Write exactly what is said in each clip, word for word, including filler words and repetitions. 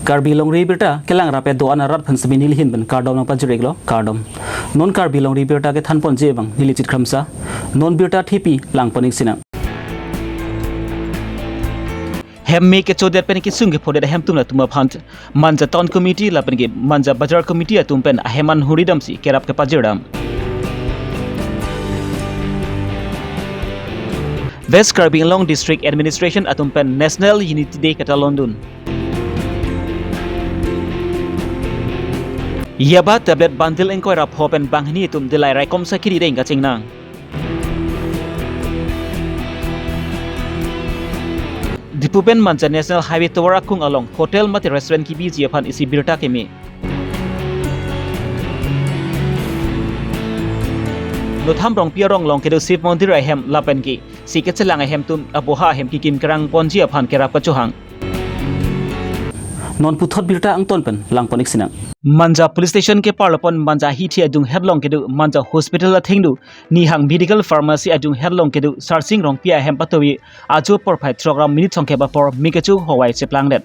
Karbi Longri Abirta kelang rap-et do-an arat aphan semi nelihin pen kardom nangpajir-iklo, kardom. Non Karbi Longri Abirta kethanponji abang neli Chit Kramsa, non birta thepi langpon-ik sinang. Hem me kechodet pen kesung kephodet ahemtun atum aphan Manja Town Committee lapen ke Manja Bazar Committee atum pen ahem an humri damsi kerap kepajir dam. West Karbi Anglong District Administration atum pen National Unity Day ketalondun. Yaba tablet bundle ingkoi ra pho pen banghini atum delai raikom sakiri deng kachingnang. Diphu pen Manja National Highway tovar akung along hotel mate restaurant kebiji aphan isi birta keme. Notham Rongpi arong along kedo Shiv Mandir ahem lapen ke si kechelang ahemtun aboha ahem kekim kerang ponji aphan kerap kachohang. Non puthot birta angton pen langpon-ik sinang. Manja Police Station keparlo pen Manja hithi adung hetlong kedo Manja Hospital athengno Nihang Medical Pharmacy adung hetlong kedo Sarsing Rongpi ahem patovi ajo porphai throk ra minute songkep apor me kecho howai cheplangdet.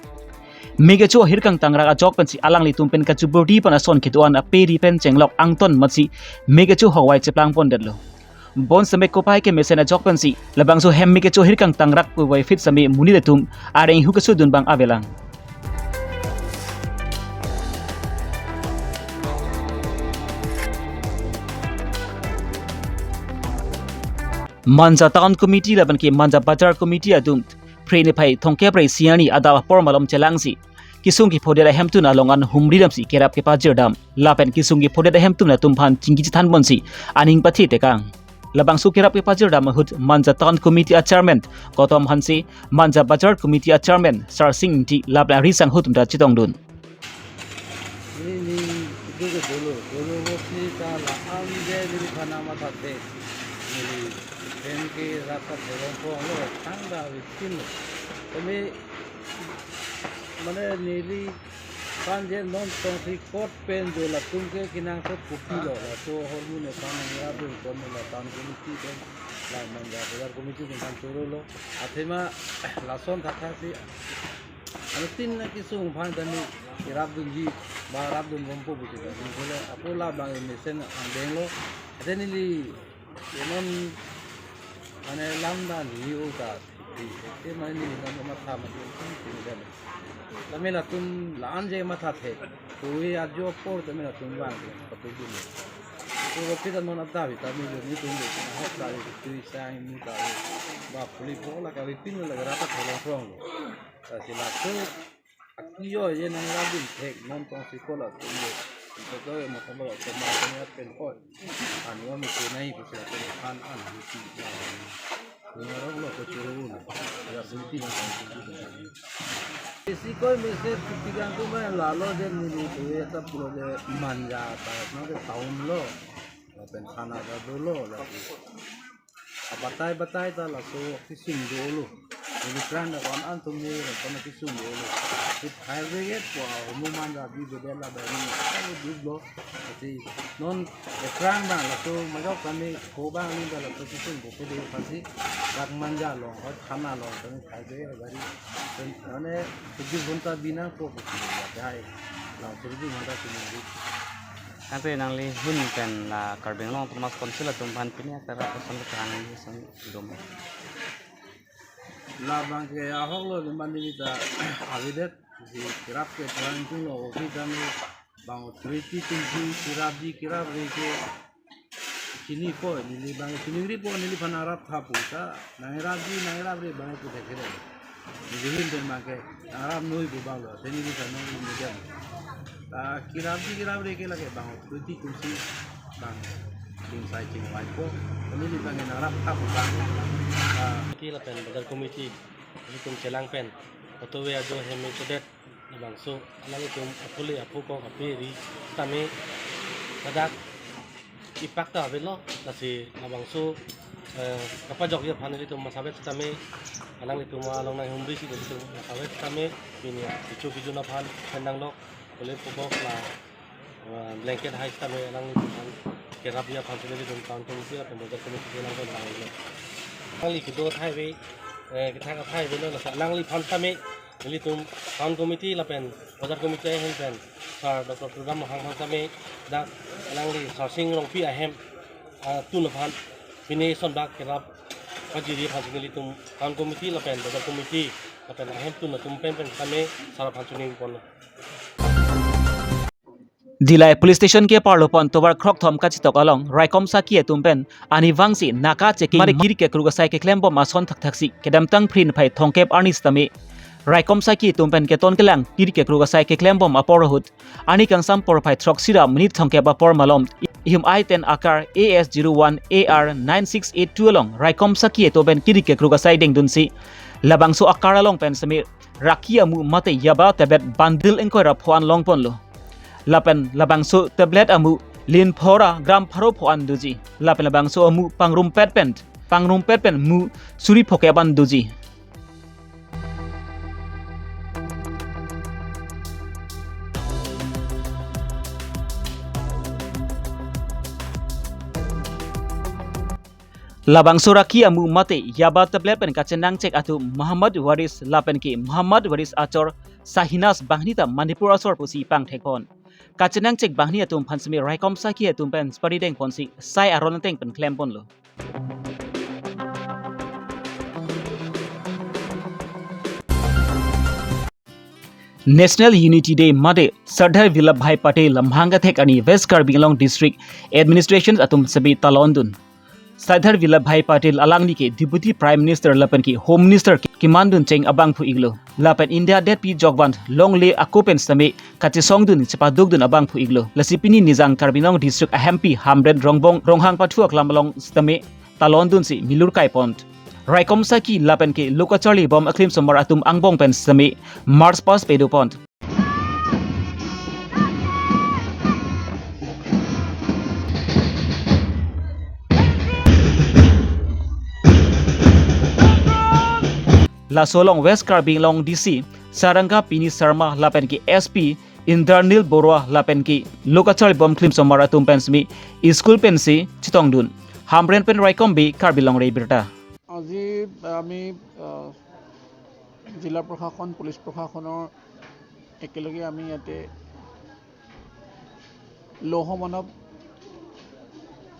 Me kecho ahirkang tangrak ajok pensi alanglitum pen kachuburdi pen ason kedo-an aperi pen chenglok angton matsi me kecho howai cheplangpondetlo. Bonseme kopai kemesen ajok pensi labangso hem me kecho ahirkang tangrak puvoiphit seme monit atum areng hu kesudun abang avelang. Manja Town Committee lapen ke Manja Bazar Committee atum Phre niphai thomkep ra isi arni adap apor malom chelangsi kesung kephodet ahemtun along an humri damsi kerap kepajir dam. Lapen kesung kephodet ahemtun atum aphan chingki chethanponsi aning pathe tekang. Labangso kerap kepajir dam ahut Manja Town Committee a Chairman Gautam Hanse, Manja Bazar Committee a Chairman Sarsing Ingti lapen ari sanghut atum ta chetongdun. Neli, neli, itu ke dolo, dolo waktu ta la-an je neli aphan mathathe. Neli, hem ke rap-et thelong phronglo, thangta within lo. Kami, mane neli aphan je non tongsekot pen do latum ke kenangsot kopilo, laso ahormu nephan nangrapdun, kon la Town Committee pen, la Manja Bazar Committee nephan chorolo. Athema, lason thakthak si, anuttin kesung aphan tame kerapdunji, ba rapdunbompo pusi ta. Neli apot labang mesen angdenglo. Ate neli, non, mane lamdan ni o ta, ate mane neli non matha mati, neli dan. Tame latum la-an je mathathe. Koi ajo apor tame latum bang, patudun. Ko kita non ata vi, tame nelitum hok ta vi, tui sang ni ta vi. Ba puli po la kali pin la rap-et thelong phronglo. Lasi laso akiyo ye nangrapdun thek non tongsekot atum lo. Ito to ye matha lo to ma to ya pen ko. Anu ami ko nai ko sila pen kan an huti ya. Ni arong lo ko churu un. Ya huti na tongsekot. Isi koi mesen tigang ko main lalo je neli to ye ta pulo je Manja ta no de town lo. Lapen thana ta dolo lagi. Abatai batai ta laso kesung dolo. Neli aphrang ta ko-an an atum ne laso kesung dolo. Ke fire brigade po ahormu Manja bi bebel la bani. Kalau dublo. Ati non aphrang ta laso majok kami ko bang ni ta laso kesung ko pede pasi. Dak Manja along, hot thana along kami fire brigade gari. Mane tujuh ghonta binang ko ko. Jai. Laso tujuh ghonta binang. Ante nanglihun pen la Karbi Anglong Autonomous Council atum aphan pini akhara koson keterang ini song dom. Labang ke ahok lo de mani kita avidet si kerap keterang tung lo, oki kami bang authority tung si kerapji kerapreke chinipo, neli bang chiningripo, neliphan nangrap tha pu ta nangrapji nangrapre bang pu thekre. Nelihin pen bang ke, nangrap noi pu bang lo, teni bisa noi ni jam. Ta kerapji kerapreke lake bang authority tung si bang chingsai chingvaipo, neli bang ke nangrap tha pu bang. Ta Committee lapen Bazar Committee, nelitum chelang pen, patuve ajo hem me chodet, labangso, alanglitum apule apukok apiri, tame, ladak, ipak ta avelo, lasi labangso, eh, kapajokji aphan nelitum masavet tame, alanglitum along nanghumri si nelitum masavet tame, pini kecho kejun aphan pen nanglok, pule pukok la, eh, blanket hai tame alanglitum aphan kerapji aphan si nelitum Town Committee lapen Bazar Committee si nangkon nanglok. Alangli kedo athai ave, eh, kethak athai avelo, lasi alangliphan tame, Nelitum town committee lapen bazar committee ahem pen Sir Doctor Tuliram Ronghang aphan tame dak alangli Sarsing Rongpi ahem, ah, tun aphan pine sonbak kerap pajiri aphan nelitum town committee lapen bazar committee lapen ahem tun atum pen pen tame sir aphan choningri ponlo. Dillai Police Station ke-arlo pon tovar krokthom kachetok along raikom saki atum pen arnivang si naka checking mari kiri kekruk asai keklem bom ason thakthaksi kedamtang Phre niphai thomkep arni sitame raikom saki atum pen keton kelang kiri kekruk asai keklem bom apor ahut arni kangsam porphai throksi ra minute thomkep apor malom ihum I ten akar A S zero one A R nine six eight two along raikom saki atum pen kiri kekruk asai dengdunsi labangso akar along pen sitame raki amu mate yaba tablet bundle ingkoi ra pho-an long ponlo. Lapen labangso tablet amu lin phora gram pharo pho-an doji. Lapen labangso amu pangrumpet pen, pangrumpet pen mu suri phokep an doji. Labangso raki amu mate yaba tablet pen kachenangchek atum Muhammad Waris lapen ke Muhammad Waris achor Shahinaz banghini ta Manipur asor pusi pangthek pon. Kachenangchek banghini atum aphan sitame raikom saki atum pen supari deng ponsi sai aron ateng pen klem ponlo. National Unity Day mate Sardar Vallabhbhai Patel lamhang kathek arni West Karbi Anglong District Administration atum sitame talon dun. Sardar Vallabhbhai Patel alangli ke Deputy Prime Minister lapen ke Home Minister ke-, keman dun cheng abangphu iklo. Lapen India detpi jokvan longle ako pen sitame kachesong dun chepaduk dun abangphu iklo. Lasi pini nijang Karbi Anglong District ahempi Hamren Rongbong Ronghang pathu aklam along sitame talon dunsi milur kai pon. Raikom saki lapen ke lo kacharli bom akhlim somar atum angbong pen sitame march past pado pon. Laso along West Karbi Anglong D C Saranga Pini Sharma lapen ke S P Indranil Baruah lapen ke lo kacharli bom akhlim somar atum pen sitame school pensi chetong dun. Hamren pen Raikom Bey, Karbi Longri Abirta. আজি আমি, আহ, জিলা প্ৰশাসন, পুলিচ প্ৰশাসনৰ একেলগে আমি ইয়াতে লৌহ মানৱ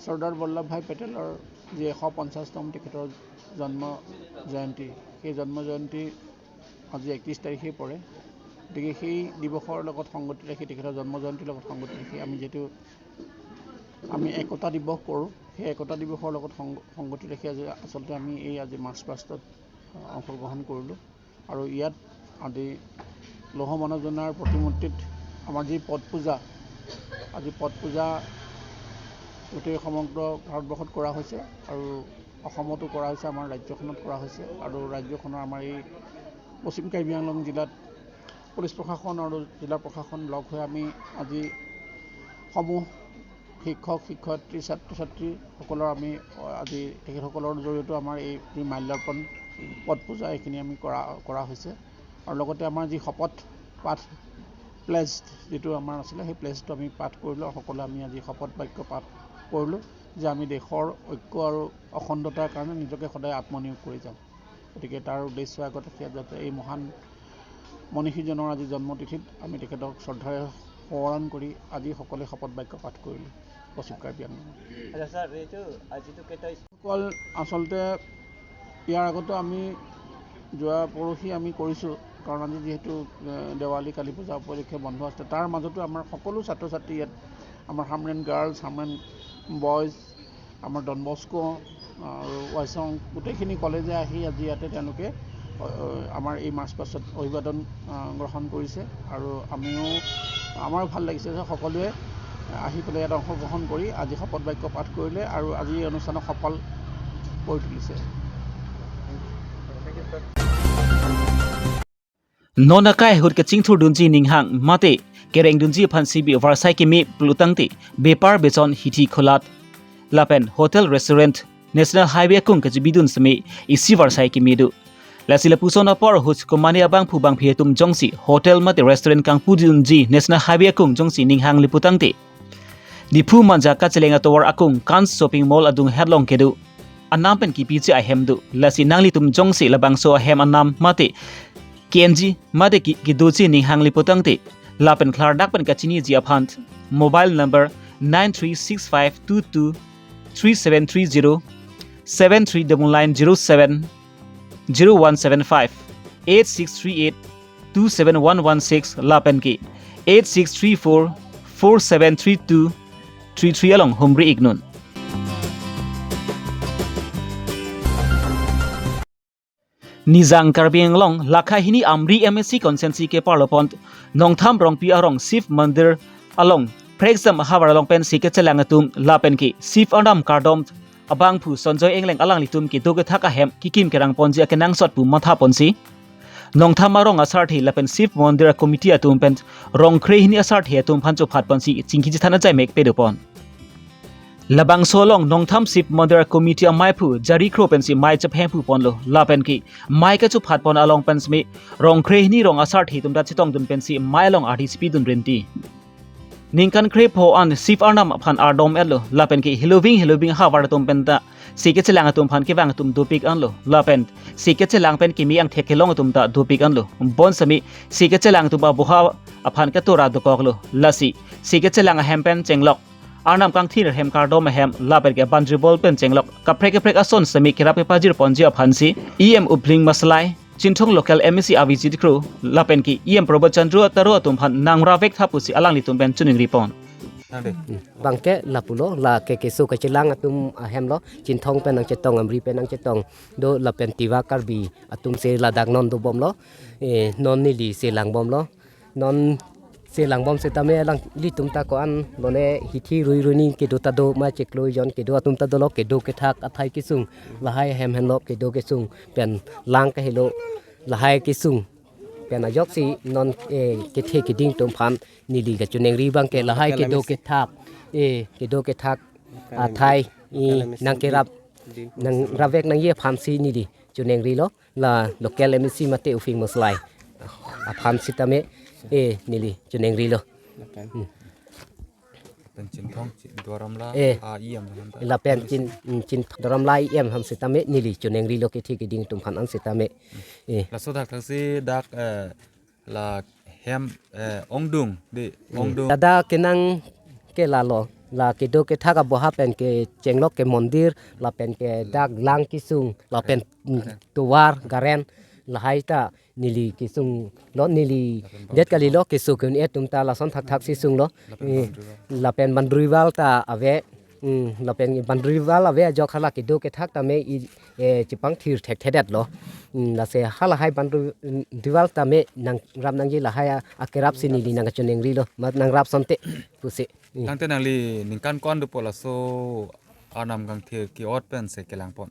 চৰ্দাৰ বল্লভভাই পেটেলৰ যি এশ পঞ্চাশতম তেখেতৰ জন্ম জয়ন্তী, সেই জন্ম জয়ন্তী আজি একত্ৰিশ তাৰিখেই পৰে। গতিকে সেই দিৱসৰ লগত সংগতি ৰাখি, তেখেতৰ জন্ম জয়ন্তীৰ লগত সংগতি ৰাখি আমি যিটো আমি একতা দিৱস কৰোঁ, সেই একতা দিৱসৰ লগত সংগ-, সংগতি ৰাখি আজি আচলতে আমি এই আজি মাৰ্চ পাষ্টত, আহ, অংশগ্ৰহণ কৰিলোঁ। আৰু ইয়াত আজি লৌহ মানৱ জনাৰ প্ৰতিমূৰ্তিত আমাৰ যি পদ পূজা, আজি পদ পূজা গোটেই সমগ্ৰ ভাৰতবৰ্ষত কৰা হৈছে আৰু অসমতো কৰা হৈছে, আমাৰ ৰাজ্যখনত কৰা হৈছে। আৰু ৰাজ্যখনৰ আমাৰ এই পশ্চিম কাৰ্বি আংলং জিলাত পুলিচ প্ৰশাসন আৰু জিলা প্ৰশাসন লগ হৈ আমি আজি সমূহ শিক্ষক, শিক্ষয়িত্ৰী, ছাত্ৰ ছাত্ৰীসকলৰ আমি, আহ, আজি তেখেতসকলৰ জৰিয়তেও আমাৰ এই যি মাল্যাৰ্পণ পদ পূজা এইখিনি আমি কৰা, কৰা হৈছে। আৰু লগতে আমাৰ যি শপত পাঠ প্লেজ যিটো আমাৰ আছিলে, সেই প্লেজটো আমি পাঠ কৰিলোঁ। সকলোৱে আমি আজি শপত বাক্য পাঠ কৰিলোঁ যে আমি দেশৰ ঐক্য আৰু অখণ্ডতাৰ কাৰণে নিজকে সদায় আত্মনিয়োগ কৰি যাম। গতিকে তাৰ উদ্দেশ্য আগত ৰাখি যাতে এই মহান মনীষীজনৰ আজি জন্মতিথিত আমি তেখেতক শ্ৰদ্ধাৰে সোঁৱৰণ কৰি আজি সকলোৱে শপত বাক্য পাঠ কৰিলোঁ পশ্চিম কাৰ্বি আংলং। আচ্ছা ছাৰ, এইটো আজিতো কেইটা সকল আচলতে ইয়াৰ আগতো আমি যোৱা পৰহি আমি কৰিছোঁ, কাৰণ আজি যিহেতু, এ, দেৱালী, কালী পূজা উপলক্ষে বন্ধ আছে। তাৰ মাজতো আমাৰ সকলো ছাত্ৰ ছাত্ৰী ইয়াত, আমাৰ হামৰেণ গাৰ্লছ, হামৰেণ বয়জ, আমাৰ ডন বস্কো আৰু ৱাইচং গোটেইখিনি কলেজে আহি আজি ইয়াতে তেওঁলোকে, অ, অ, আমাৰ এই মাৰ্চ পাষ্টত অভিবাদন, আ, গ্ৰহণ কৰিছে। আৰু আমিও, আমাৰো ভাল লাগিছে যে সকলোৱে আহি পেলাই ইয়াত অংশগ্ৰহণ কৰি আজি শপত বাক্য পাঠ কৰিলে আৰু আজি এই অনুষ্ঠানক সফল কৰি তুলিছে। Non akai ahut kachingthur dunji ninghang mate kereng dunji aphan sibi varsai keme pulotangte bepar beson hithi kholat lapen hotel restaurant National Highway akung kachebi dun sitame isi varsai keme do. Lasi lapuson apor ahut komane abangphu bangphi atum jongsi hotel mate restaurant kangpu dunji National Highway akung jongsi ninghang le pulotangte Diphu Manja kacheleng atovar akung Kans Shopping Mall adung hetlong kedo anam pen kipiji ahem do. Lasi nanglitum jongsi labangso ahem anam mate Kenji mate ki, kedoji ning hangli putangte, lapen klardak pen kachiniji aphan, mobile number nine three six five two two three seven three zero, seven three double nine zero seven zero one seven five, eight six three eight two seven one one six lapen ke eight six three four four seven three two three three along humri iknon. Nijang Karbi Anglong lakha hini Amri M A C constituency ke parlopon Nongthamrongpi arong Shiv Mandir along Prekjam havar along pensi kechelang atum lapen ke Shiv Arnam kardom abangphu Sanjoy Engleng alanglitum kedo kethak ahem kikim kerang ponji akenangsot pu matha ponsi Nongtham arong asarthe lapen Shiv Mandir committee atum pen rongkre hini asarthe atum aphan chophat ponsi chingki chethan ajai mek pedopon. Labangso along Nongtham Shiv Mandir committee amaiphu Jari Kro pensi mai chephem pu ponlo lapen ke mai kachophat pon along pensmi rongkre hini rong asarthe atum ta chetongdun pensi mai along ardi sipidun rinti. Ningkan krepho an Shiv Arnam aphan ardom etlo lapen ke heloving heloving havar atum penta si kechelang atum aphan kevang atum dopik anlo lapen si kechelang pen kimi angthek kelong atum ta dopik anlo. Bonsami si kechelang atum aboha aphan ketora dokoklo. Lasi si kechelang ahem pen chenglok Arnam kangthir hem kardom ahem lapen ke bandribol pen chenglok kaprek kaprek ason semi kerap kepajir ponji aphansi E M Upling Maslai, Chinthong local M A C Abhijit Kro lapen ke E M Prabhat Chandra Taro atum aphan nang ravek tha pusi alanglitum pen choningri pon. Nang de. Bangke lapulo, la ke keso kachelang atum ahem lo, Chinthong pen nangchetong, Amri pen nangchetong do lapen Tiwa Karbi atum si ladak non dobomlo, eh, non neli si langbomlo. Non si langbom sitame alanglitum ta ko-an lone hithi rui rui ning kedo ta do ma chiklo jon kedo atum ta dolo, kedo kethak athai kesung lahai hem henlo kedo kesung pen lang kahelo lahai kesung pen ajoksi non, eh, kethe keding atum aphan neli kachoningri bangke lahai kedo kethak, eh, kedo kethak athai, eh, nangkerap nang ravek nangji aphansi neli choningrilo. La local M A C mate Upling Maslai aphan sitame, eh, neli choningrilo. Lapen. Hmm. Lapen Chinthong, Chi-, Duar Amla, eh, a E M lapen ta. Lapen Chin, hmm, Chin Duar Amla E M aphan sitame neli choningrilo kethe keding atum aphan an sitame. Eh. Laso dak thaksi dak, eh, la hem, eh, ongdung, di, hmm, ongdung. Ladak kenang ke lalo, la kedo kethak aboha pen ke chenglok ke mondir, lapen ke dak lang kesung, lapen, mm, tovar, garen, lahai ta neli kesunglo, neli det kalilo, keso ke-un-e atum ta lason thakthak si sunglo. Lapen, eh, bandri wall, lapen bandri wall ta ave, mm, lapen bandri wall ave ajok hala kedo kethak tame i, eh, chepangthir thekthedetlo. Mm, lasi halahai bandri, mm, bandri wall tame nangrap nangji lahai a, akerap si neli nangkachoningrilo. Mat nangrap sonte pusi. Mm. Tangte nangli ningkan ko-an dopo laso Arnam kangthir ke-ot pensi kelang pon?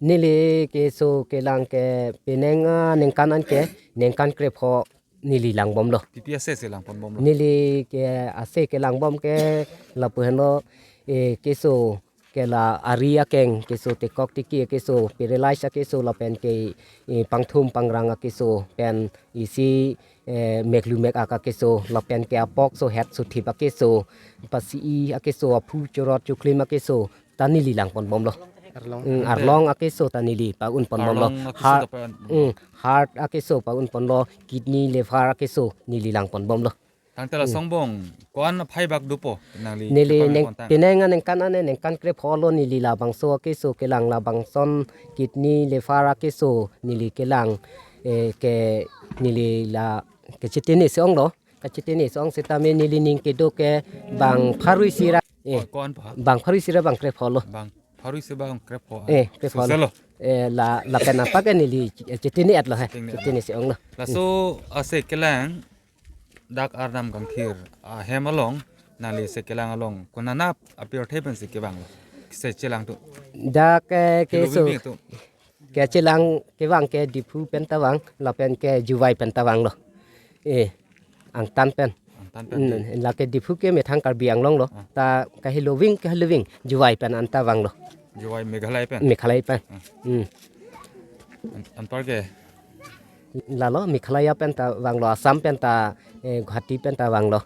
Neli keso kelang ke penang, ah, ningkan an ke, ningkan krepho neli langbomlo. Pi pi ase si langponbomlo? Neli ke ase kelangbom ke lapu henlo, eh, keso ke la ari akeng, keso tekok tiki keso, paralyze akeso lapen ke, eh, pangthum pangrang akeso pen isi, eh, meklu mek-ak akeso lapen ke apok so het so thip akeso, pasi akeso, aphu chorot choklim akeso ta neli langponbomlo. Arlong. Mm, arlong akeso ta neli pa-unponbomlo. Arlong akeso. Heart ta pa-un. Mm, heart akeso pa-unponlo, kidney, liver akeso neli langponbomlo. Tangte la, mm, songbong ko-an aphai bak dopo nangli? Neli neng, penang aningkan ane ningkan krepho lo neli labangso akeso kelang, labangson kidney, liver akeso neli kelang, eh, ke neli la kachetene si-onglo. Kachetene si-ong sitame neli ning kedo ke bang pharo isi ra, eh, ko-an pa? Bang pharo isi ra bang krepho lo. Bang pharo isi bang krepho, ah, eh, krepho lo. Soselo. Eh, la, lapen apa ke neli chetene etlo he. Chetene etlo. Chetene si-onglo. Laso ase kelang dak Arnam kangthir ahem along nangli se kelang along konanap apirthe pensi kevanglo? Se chelang atum. Dak, eh, ke, keso. Keloving atum. Kechelang kevang ke Diphu pen ta vang, lapen ke Jowai pen ta vanglo. Eh, angtan pen. Angtan pen. Hmm, di. Lake Diphu ke methang Karbi Anglong lo. Ah. Ta kaheloving, kaheloving Jowai pen anta vanglo. Jowai Meghalaya pen. Meghalaya pen. Ah. Hmm. An-, anpar ke? Lalo Meghalaya pen ta vanglo, Assam pen ta, eh, Guwahati pen ta vanglo.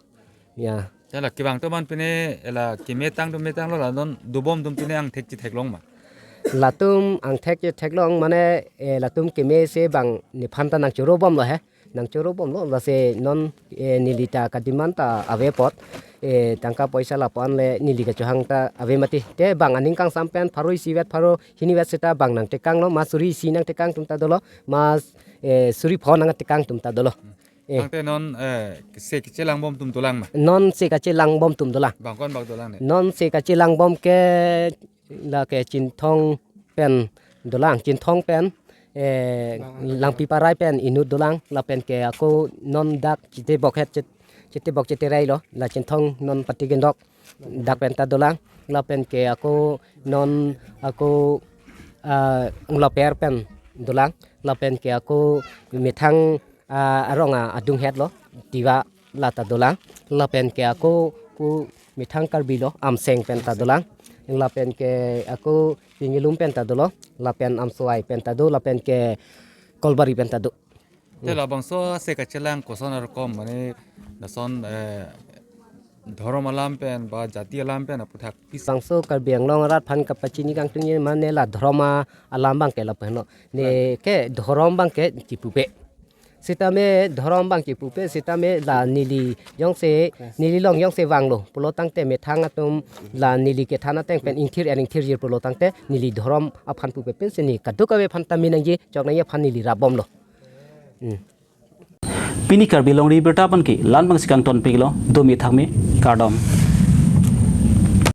Ya. Hala kevang atum an pine hala kemetang atum metanglo, la non dobom atum pine angthek chetheklong ma? Latum angthek chetheklong mane, eh, latum keme se bang nephan ta nangchoro bomlo he. Nangchoro bomlo, lasi non, eh, neli ta kademand ta ave apot, eh, tangka poisa lapu-an le neli kachohang ta ave mati. Te bang aning kangsam pen pharo isi vet, pharo hini vet seta bang nangtekanglo, ma suri isi nangtekang atum ta dolo, ma, eh, suri pho nangtekang atum ta dolo. Eh. Tangte non, eh, se kachelang bom atum dolang ma? Non se kachelang bom atum dolang. Bang ko-an bak dolang ne? Non se kachelang bom ke lake Chinthong pen dolang, Chinthong pen, eh, Langpi Parai pen inut dolang, lapen ke ako non dak Chitebok het Chit-, Chitebok Chiterai lo, la Chinthong non Patikendok dak pen ta dolang, lapen ke ako non ako, ah, Ngloper pen dolang, lapen ke ako methang, ah, arong, ah, adung het lo, Tiwa la ta dolang, lapen ke ako ku methang Karbi lo, Amseng pen ta dolang, lapen ke ako Pingelum pen ta dolo, lapen Amswai pen ta do, lapen ke Kolbari pen ta do. Te labangso se kachelang koson arokom mane lason, eh, dhorom alam pen ba jati alam pen aputhak pis. Bangso Karbi Anglong arat aphan kapachini kangtung ye mane la dhorom alam abang ke lapu henlo. Ne ke dhorom abang ke chipupe. Sitame dhorom abang chipupe, sitame la neli jongsi, neli along jongsi vanglo pulo tangte methang atum la neli kethan ateng pen ingthir er ingthir jir pulo tangte neli dhorom aphan pupe pensi ne kadokave aphan ta me nangji, chok nangji aphan neli rap bomlo. Hmm. Pini Karbi Longri Abirta aphan ke la-an abangsi kangtonpiklo, do mithak me, kardom.